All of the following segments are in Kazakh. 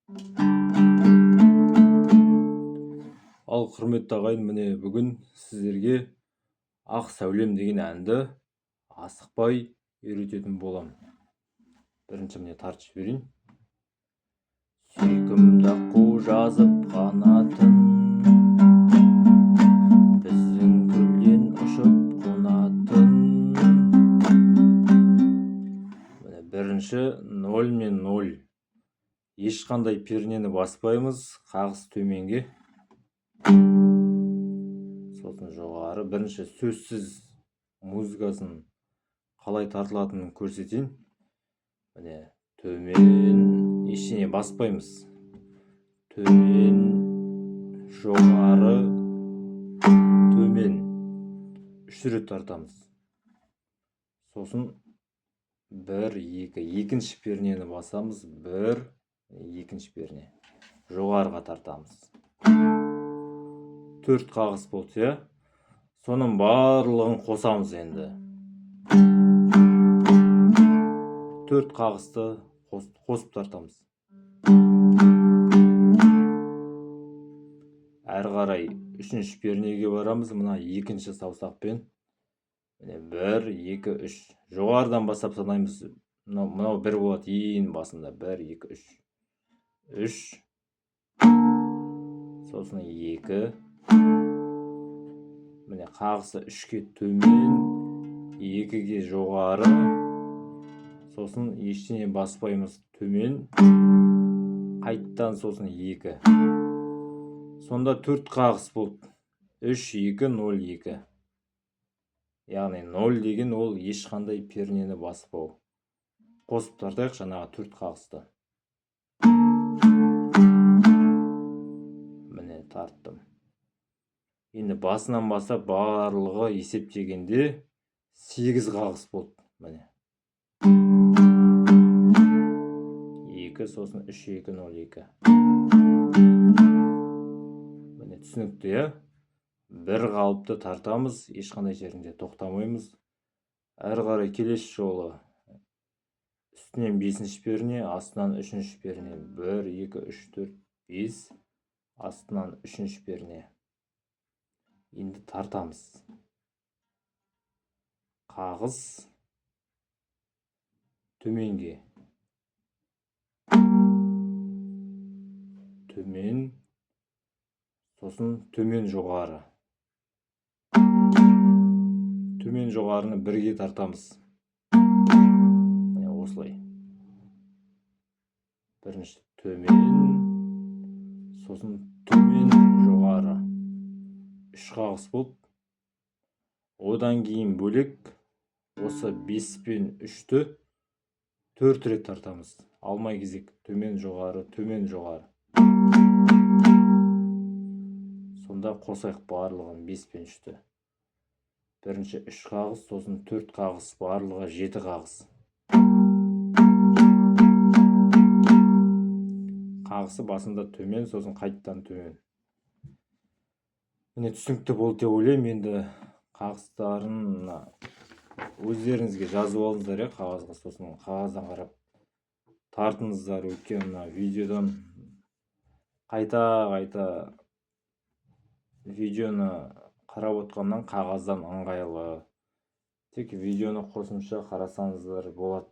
Ал, құрметті ағайын, міне, бүгін сіздерге «Ақ сәулем» деген әнді асықпай үйрететін боламын. Бірінші, міне, тартып жіберейін. Сүйкімді аққу жазып қанатын, біздің көлден ұшып қонатын. Міне, бірінші ноль мен ноль, ешқандай пернені баспаймыз. Қағыс төменге, сосын жоғары. Бірінші сөзсіз музыкасын қалай тартылатынын көрсетейін. Міне, төмен, ештеңе баспаймыз, төмен, жоғары, төмен, үш рет тартамыз. Сосын бір, екі, екінші пернені басамыз. Бір, екінші перне, жоғарыға тартамыз. Төрт қағыс болды, иә. Соның барлығын қосамыз енді. Төрт қағысты қосып тартамыз. Әрі қарай үшінші пернеге барамыз. Мына екінші саусақпен, міне, бір, екі, үш, жоғарыдан бастап санаймыз. Мынау бір болады ең басында. Бір, екі, үш, үш, сосын екі. Міне, қағысы үшке төмен, екіге жоғары, сосын ештеңе баспаймыз, төмен, қайттан, сосын екі. Сонда төрт қағыс болды: үш, екі, ноль, екі. Яғни ноль деген ол ешқандай пернені баспау. Қосып тартайық жаңағы төрт қағысты. Міне, тарттым. Енді басынан бастап барлығы есептегенде сегіз қағыс болды. Міне, екі, сосын үш, екі, ноль, екі. Міне, түсінікті, иә? Бір қалыпты тартамыз, ешқандай жерінде тоқтамаймыз. Әрі қарай келесі жолы үстінен бесінші перне, астынан үшінші перне. Бір, екі, үш, төрт, бес, астынан үшінші перне. Енді тартамыз. Қағыс төменге, төмен, сосын төмен, жоғары, төмен, жоғарыны бірге тартамыз. Міне, осылай. Бірінші төмен, сосын төмен, жоғары, үш қағыс болды. Одан кейін бөлек осы бес пен үшті төрт рет тартамыз, алма кезек: төмен, жоғары, төмен, жоғары. Сонда қосайық барлығын, бес пен үшті. Бірінші үш қағыс, сосын төрт қағыс, барлығы жеті қағыс. Қағысы басында төмен, сосын қайтадан төмен. Міне, түсінікті болды деп ойлаймын. Енді қағыстарын мына өздеріңізге жазып алыңыздар, иә, қағазға. Сосын қағаздан қарап тартыңыздар. Өйткені мына видеодан қайта қайта видеоны қарап отқаннан қағаздан ыңғайлы. Тек видеоны қосымша қарасаңыздар болады.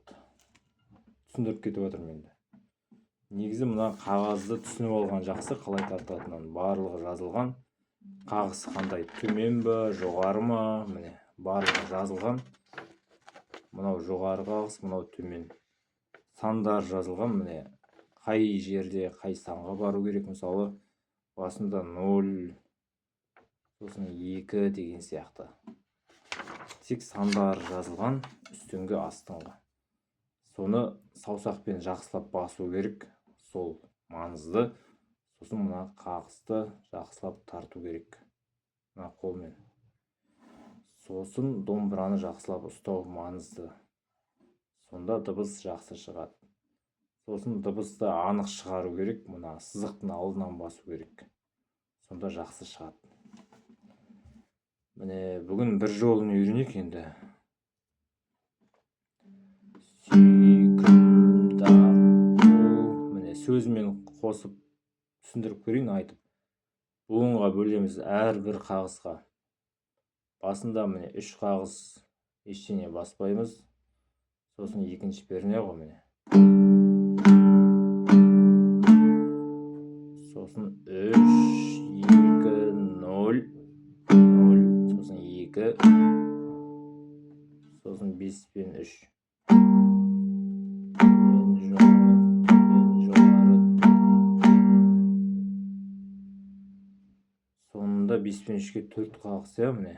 Түсіндіріп кетіп жатырмын енді. Негізі мына қағазды түсініп алған жақсы, қалай тартатынын. Барлығы жазылған: қағысы қандай, төмен бе, жоғары ма, міне, барлығы жазылған. Мынау жоғары қағыс, мынау төмен. Сандар жазылған, міне, қай жерде қай санға бару керек. Мысалы, басында ноль, сосын екі деген сияқты. Тек сандар жазылған, үстіңгі, астыңғы. Соны саусақпен жақсылап басу керек, сол маңызды. Сосын мына қағысты жақсылап тарту керек мына қолмен. Сосын домбыраны жақсылап ұстау маңызды, сонда дыбыс жақсы шығады. Сосын дыбысты анық шығару керек, мына сызықтың алдынан басу керек, сонда жақсы шығады. Міне, бүгін бір жолын үйренейік енді. Сүйкімді аққу. Міне, Сөзімен қосып түсіндіріп көрейін айтып. Буынға бөлеміз әрбір қағысқа. Басында міне 3 қағыс ештеңе баспаймыз. Сосын екінші перне ғой міне. Сосын 3, 2, 0, 0, сосын 2, сосын 5 пен 3. Төмен, жоғары, төмен, жоғары. Соңында 5 пен 3-ке 4 қағыс, иә, міне.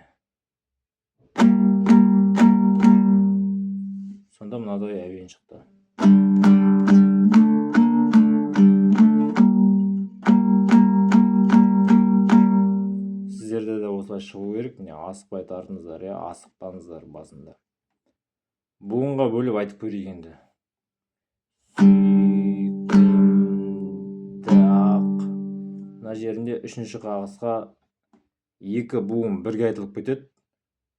Сонда мынадай әуен шықты. Сіздерде де осылай шығу керек. Міне, асықпай тартыңыздар, иә, асықпаңыздар басында. Буынға бөліп айтып көрейік енді. Сүйкімді ақ. Мына жерінде үшінші қағысқа екі буын бірге айтылып кетеді.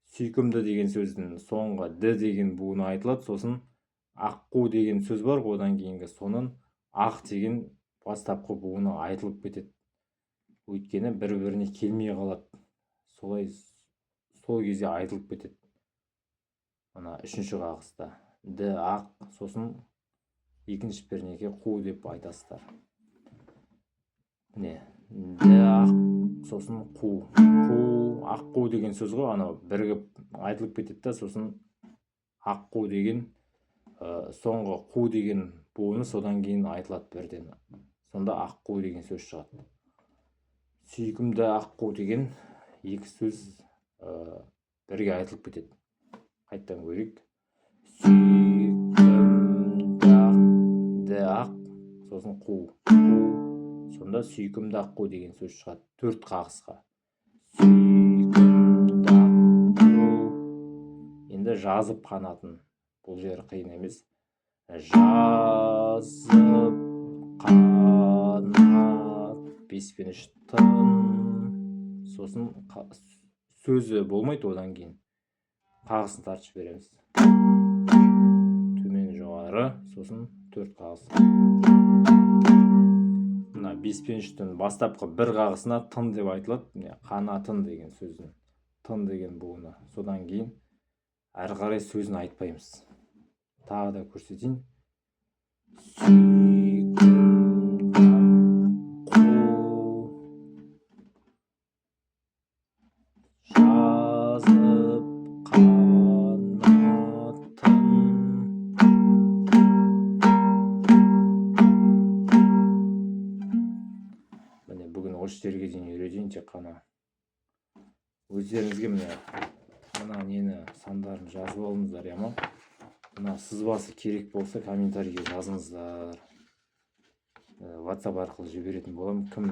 Сүйкімді деген сөздің соңғы д деген буыны айтылады, сосын аққу деген сөз бар ғой, одан кейінгі соның ақ деген бастапқы буыны айтылып кетеді. Өйткені бір-біріне келмей қалады. Солай сол кезде айтылып кетеді. Мына үшінші қағыста д ақ, сосын екінші пернеге қу деп айтасыздар. Міне, д ақ, сосын қу, қу, аққу деген сөз ғой, анау бірігіп айтылып кетеді да, сосын аққу деген соңғы қу деген буыны содан кейін айтылады бірден. Сонда аққу деген сөз шығады. Сүйкімді аққу деген екі сөз бірге айтылып кетеді. Қайтадан көрейік. Сүйкімді ақ, д ақ, сосын қу, қу. Сонда сүйкімді аққу деген сөз шығады 4 қағысқа. Сүйкімді аққу. Енді жазып қанатын. Бұл жері қиын емес. Жазып қанат 5 пен 3 тын. Сосын сөзі болмайды, одан кейін қағысын тартып жібереміз. Төмен, жоғары, сосын 4 қағыс. Мына 5 пен 3-тің бастапқы бір қағысына тын деп айтылады. Міне, қанатын деген сөздің тын деген буыны. Содан кейін әрі қарай сөзін айтпаймыз. Тағы да көрсетейін. Сүйкімді аққу жазып қанатын. Міне, бүгін осы жерге дейін үйретейін тек қана. Өздеріңізге міне мына нені сандарын жазып алыңыздар, иә ма? Мына сызбасы керек болса комментарийге жазыңыздар. WhatsApp арқылы жіберетін боламын. Кім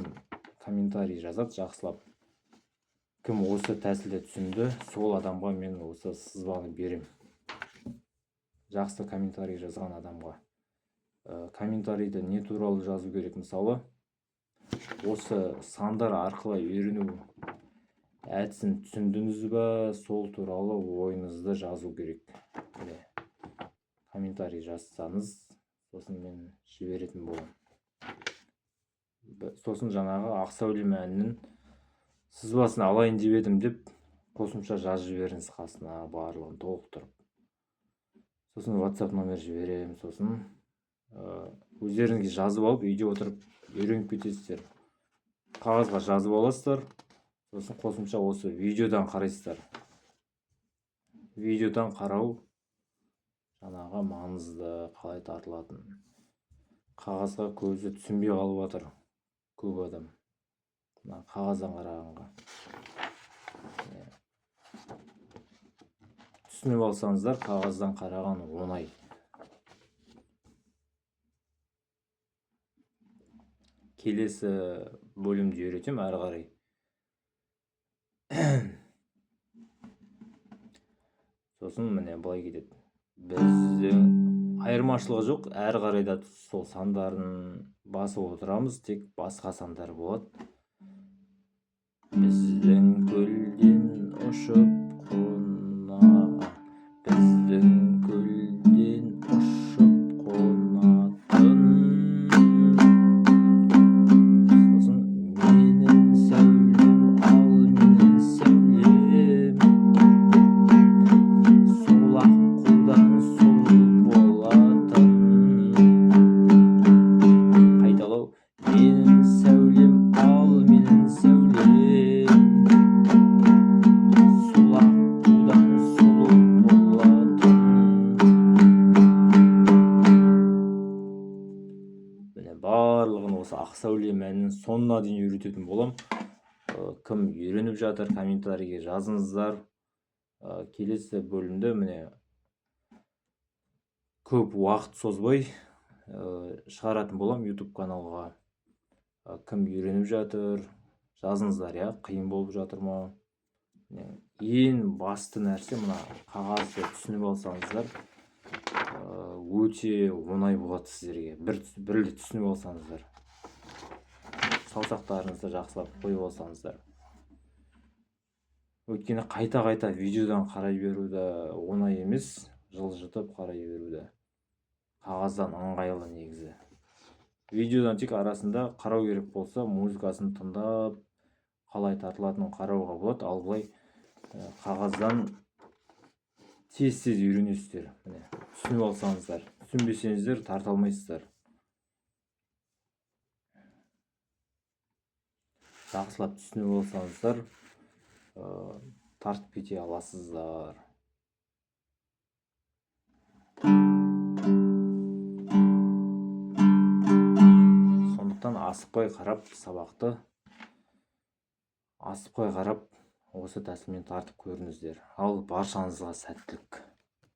комментарий жазады жақсылап, кім осы тәсілді түсінді, сол адамға мен осы сызбаны берем. Жақсы комментарий жазған адамға. Комментарийді не туралы жазу керек? Мысалы, осы сандар арқылы үйрену әдісін түсіндіңіз ба, сол туралы ойыңызды жазу керек. Міне, комментарий жазсаңыз, сосын мен жіберетін боламын. Сосын жаңағы Ақсәулем әнінің сызбасын алайын деп едім деп қосымша жазып жіберіңіз қасына барлығын толықтырып. Сосын WhatsApp номер жіберемін, сосын өздеріңізге жазып алып үйде отырып үйреніп кетесіздер. Қағазға жазып аласыздар, сосын қосымша осы видеодан қарайсыздар. Видеодан қарау жаңағы маңызды, қалай тартылатын. Қағазға көзі түсінбей қалып жатыр көп адам. Мына қағаздан қарағанға. Түсініп алсаңыздар, қағаздан қараған оңай. Келесі бөлімде үйретемін әрі қарай. Сосын міне былай кетеді. Бізде айырмашылығы жоқ, әрі қарай да сол сандарын басып отырамыз, тек басқа сандар болады. Біздің көлден ұшып қона, біздің көлден ұшып қонатын. Барлығын осы Ақсәуле мәнінің соңына дейін үйрететін болам. Кім үйреніп жатыр, комментарийге жазыңыздар. Келесі бөлімді міне көп уақыт созбай шығаратын болам YouTube каналға. Кім үйреніп жатыр, жазыңыздар, иә, қиын болып жатыр ма? Ең басты нәрсе мына қағазды түсініп алсаңыздар, өте оңай болады сіздерге. Бір түсініп алсаңыздар, саусақтарыңызды жақсылап қойып алсаңыздар. Өйткені қайта-қайта видеодан қарай беру де оңай емес, жылжытып қарай беру де. Қағаздан ыңғайлы негізі. Видеодан тек арасында қарау керек болса, музыкасын тыңдап, қалай тартылатынын қарауға болады. Ал былай қағаздан тез-тез үйренесіздер. Міне, түсініп алсаңыздар, түсінбесеңіздер тарта алмайсыздар. Жақсылап түсініп алсаңыздар, тартып кете аласыздар. Сондықтан асықпай қарап сабақты, асықпай қарап осы тәсілмен тартып көріңіздер. Ал баршаңызға сәттілік.